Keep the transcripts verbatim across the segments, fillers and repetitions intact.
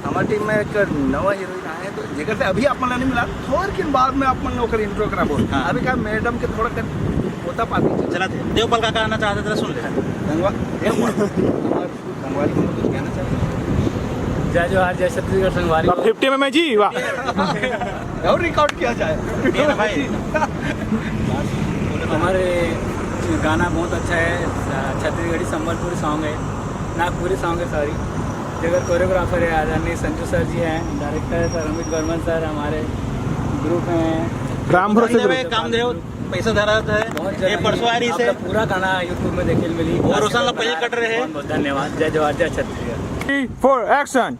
हमारे टीम में एक नवा हीरोइन आए हैं, तो जेकर से अभी आप मन ला नहीं मिला, थोड़किन बाद में आप मन ओकर इंट्रो कराबो। हाँ। अभी का मैडम के थोड़ा कन पोता पाती चल। चला थे। देवपाल का गाना चाहते थे, सुन ले। संगवा-, देवपाल। हमारे संगवारी को कुछ कहना चाहते हैं? जय जोहार, जय छत्तीसगढ़ संगवारी। फिफ्टी में मैं जी, वाह। और रिकॉर्ड किया जाए। ये ना भाई। हमारे गाना बहुत अच्छा है, छत्तीसगढ़ी संबलपुरी सॉन्ग है, नागपुरी सॉन्ग है, सॉरी। जेकर कोरियोग्राफर है आदरणीय संजू सर जी हैं, डायरेक्टर है सर अमित वर्मन सर, हमारे ग्रुप हैं राम भरोसे कामदेव, ग्रुप। कामदेव, पैसा धरा है। बहुत जल्दी ये परसों आ रही से। आपका पूरा गाना YouTube में देखे मिली। और रोशन ला पहले कट रहे हैं। बहुत बहुत धन्यवाद। जय जोहार, जय छत्तीसगढ़। Three, four, action.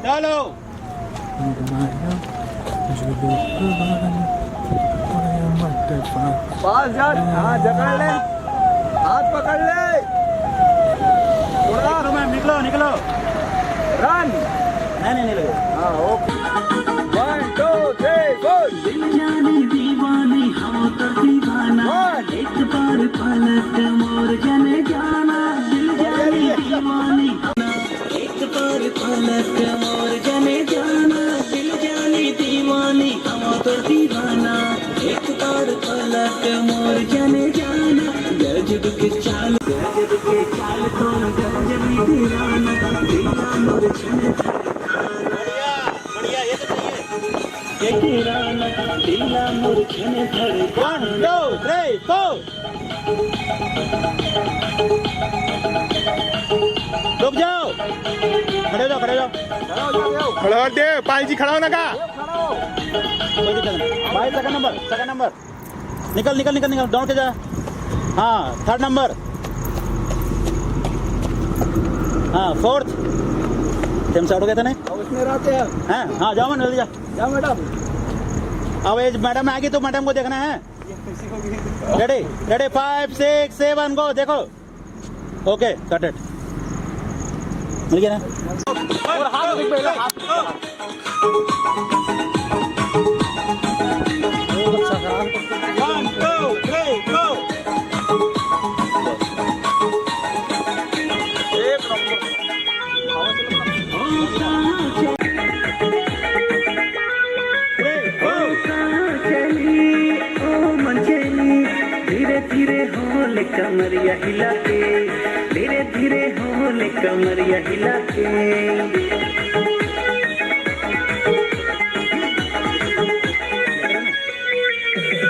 चलो। पास जा, हाँ, जकड़ ले, हाथ पकड़ ले, थोड़ा। निकलो, मैम, निकलो, निकलो। रन। नहीं, नहीं, नहीं लगे। हाँ, ओके। One, two, three, four. दिल जानी दीवानी, हम तो दीवाना। One. एक बार पलट मोर जने जाना, दिल जानी दीवानी। एक बार पलट मोर जने जाना, दिल जानी दीवानी, हम तो दीवाना। एक बार पलट मोर जने जाना, गजब के चाल, गजब के चाल तो गजब ही दीवाना, दिला मोर छन धड़काना। बढ़िया, बढ़िया, ये तो सही है। ये दीवाना, दिला मोर छन धड़काना। One, two, three, four. रुक जाओ, खड़े हो जाओ, खड़े हो जाओ। खड़ा हो दे, पाल जी खड़ा हो ना का? कोई दिक्कत नहीं। भाई, सेकंड नंबर, सेकंड नंबर। निकल, निकल, निकल, निकल, दौड़ के जा। हाँ, थर्ड नंबर। हाँ, फोर्थ। टाइम से आउट हो गया था ना? अब उसमें रहते हैं। हैं? हाँ, जाओ, मैम, जल्दी जा। जाओ, मैडम। अब ये मैडम आएगी तो मैडम को देखना है। ये खुशी होगी। Ready, ready, five, six, seven, go, देखो। ओके, कट इट। मिल गया ना? और हाथ देख, पहले हाथ। One, two, three, go. एक नंबर। ओ काजली, ओ मंजली, धीरे धीरे होले कमरिया हिला के, धीरे धीरे होले कमरिया हिला के।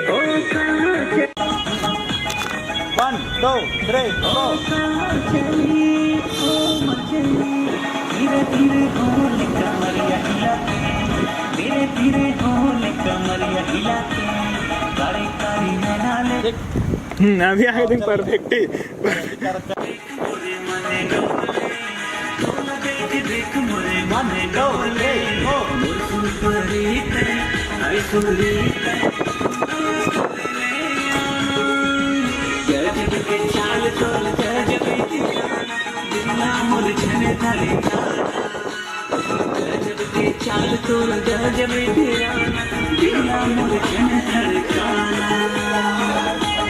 ओ काजली। One, two, three, four. धीरे धीरे होले कमरिया हिला के, धीरे धीरे होले कमरिया हिला के, कारी कारी नैना ले। हम्म, अभी आगे दिन परफेक्ट ही।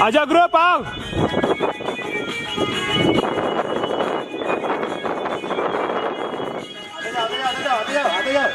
आजा ग्रुप, आओ। आते जाओ, आते जाओ, आते जाओ, आते जाओ, आते जाओ।